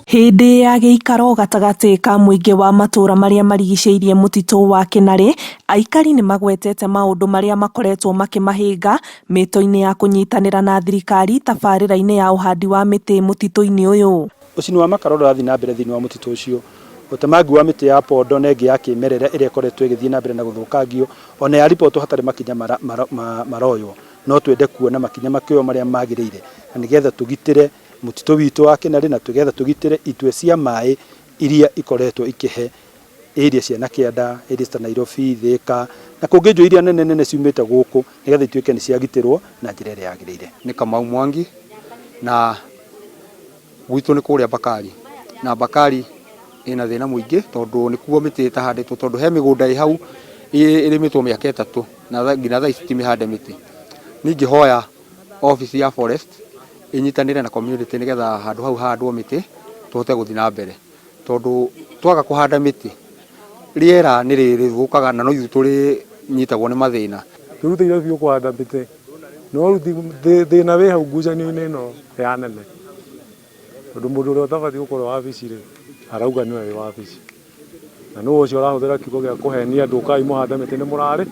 Hĩndĩ ya gĩikaro gatagatĩ ka mũingĩ wa matũra marĩa marigicĩirie mũtitũ wa Kĩnarĩ, aikari nĩmagwetete maũndũ marĩa makoretwo makĩmahĩnga mĩto-inĩ ya kũnyitanĩra na thirikari tabarĩra-inĩ ya ũhandi wa mĩtĩ mũtitũ-inĩ ũyũ. Ũcini wa makara ũrĩa ũrathiĩ na mbere thĩinĩ wa mũtitũ ũcio, ũtemangi wa mĩtĩ ya pondo na ĩngĩ ya kĩmerera ĩrĩa ĩkoretwo ĩgĩthiĩ na mbere na gũthũkangio, ona ya ribotwo hatarĩ makinya maroywo. No twende kuona makinya makĩoywo marĩa magĩrĩire na nĩgetha tũgitĩre mũtitũ witũ wa Kĩnarĩ na tũgetha tũgitĩre itwe cia maĩ iria ikoretwo ikĩhe area cia na kĩanda, area ta Nairobi, Thika na kũngĩ njũĩ iria nene nene ciumĩte gũkũ nĩgetha ituĩke nĩ ciagitĩrwo na njĩra ĩrĩa yagĩrĩire. Nĩ Kamau Mwangi na gwitũ nĩ kũrĩa Bakari na Bakari ĩna thĩna mũingĩ tondũ nĩkuo mĩtĩ ĩtahandĩtwo tondũ he mĩgũnda ĩ hau ĩrĩmĩtwo mĩaka ĩtatũ na nginya thaa ici ti mĩhande mĩtĩ. Niĩ ingĩhoya office ya forest ĩnyitanĩre na community nĩgetha handũ hau hahandwo mĩtĩ tũhote gũthiĩ na mbere tondũ twaga kũhanda mĩtĩ rĩera nĩ rĩthũkaga na no ithuĩ tũrĩnyitagwo nĩ mathĩna. Twĩrutĩire biũ kũhanda mĩtĩ no rĩu thĩna wĩ hau ngucanio-inĩ ĩno ya nene tondũ mũndũ ũrĩa ũtabatiĩ gũkorwo wabici rĩ arauga nĩwe wĩ wabici. Na nũ ũcio ũrahũthĩra kiugo gĩa kũhenia andũ ũkai mũhande mĩtĩ nĩ mũrarĩ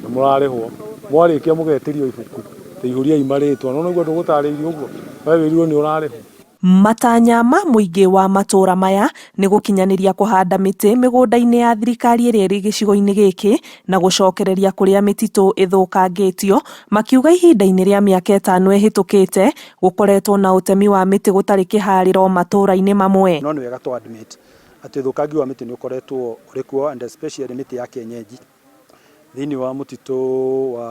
nĩ mũrarĩhwo. Mwarĩkia mũgetĩrio ibuku ta ihũriai marĩtwa. Nĩ ũraigua ũndũ gũtarĩirio ũguo? We wĩrirwo nĩ ũrarĩhwo. Matanya ma mũingĩ wa matũra maya nĩ gũkinyanĩria kũhanda mĩtĩ mĩgũnda-inĩ ya thirikari ĩrĩa ĩrĩ gĩcigo-inĩ gĩkĩ na gũcokereria kũrĩa mĩtitũ ĩthũkangĩtio, makiuga ihinda-inĩ rĩa mĩaka ĩtano ĩhĩtũkĩte gũkoretwo na ũtemi wa mĩtĩ gũtarĩ kĩharĩro matũra-inĩ mamwe. No nĩ wega tũ admit atĩ ũthũkangi wa mĩtĩ nĩ ũkoretwo ũrĩ kuo and especially mĩtĩ ya kienyeji thĩinĩ wa mũtitũ wa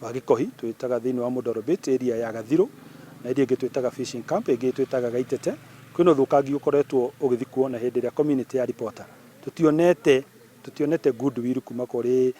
wa Gĩkohi twĩtaga thĩinĩ wa Mũndorobit area ya Gathirũ na area ĩngĩ twĩtaga fishing camp ĩngĩ twĩtaga Gaitete kwĩna ũthũkangi ũkoretwo ũgĩthiĩ kuo na hĩndĩ ĩrĩa community ya reporter tũtionete tũtionete goodwill kuma kũrĩ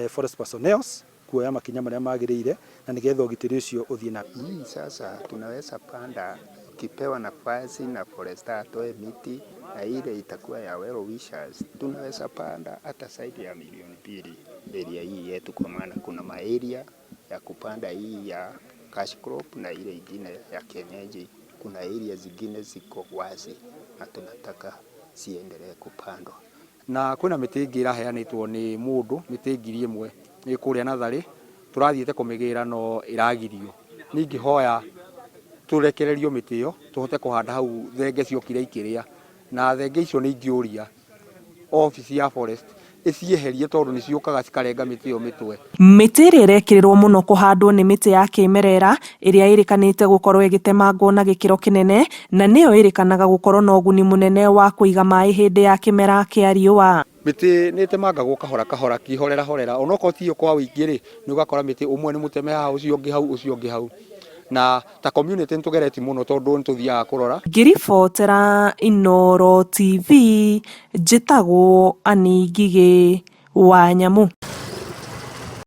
forest personnels kuoya makinya marĩa magĩrĩire na nĩgetha ũgitĩri ũcio ũthiĩ na Hii sasa tunaweza panda ukipewa nafasi na forester atoe miti na ile itakuwa ya well wishers, tunaweza panda hata zaidi ya 2 milioni area hii yetu, kwa maana kuna maarea ya kupanda hii ya cash crop na ile ingine ya kienyeji. Kuna area zingine ziko wazi na tunataka ziendelee kupandwa. Na kwĩna mĩtĩ ĩngĩ ĩraheanĩtwo nĩ mũndũ mĩtĩ 1,000 ĩ kũrĩa natharĩ tũrathiĩte kũmĩgĩra no ĩragirio. Niĩ ingĩhoya tũrekererio mĩtĩ ĩyo tũhote kũhanda hau thenge ciokire ikĩrĩa na thenge icio nĩ ingĩũria office ya forest ĩcieherie tondũ nĩ ciũkaga cikarenga mĩtĩ ĩyo mĩtwe. Mĩtĩ ĩrĩa ĩrekĩrĩrwo mũno kũhandwo nĩ mĩtĩ ya kĩmerera ĩrĩa ĩrĩkanĩte gũkorwo ĩgĩtemangwo na gĩkĩro kĩnene na nĩyo ĩrĩkanaga gũkorwo na ũguni mũnene wa kũiga maĩ hĩndĩ ya kĩmera kĩa riũa. Mĩtĩ nĩ ĩtemangagwo kahora kahora kĩhorera horera onokorwo tiyo kwa ũingĩ rĩ nĩ ũgakora mĩtĩ ũmwe nĩ mũteme haha ũcio ũngĩ hau ũcio ũngĩ hau na ta community nĩ tũgeretie mũno tondũ nĩ tũthiaga kũrora. Ngĩribotera Inooro TV njĩtagwo Annie Ngigĩ wa Nyamu.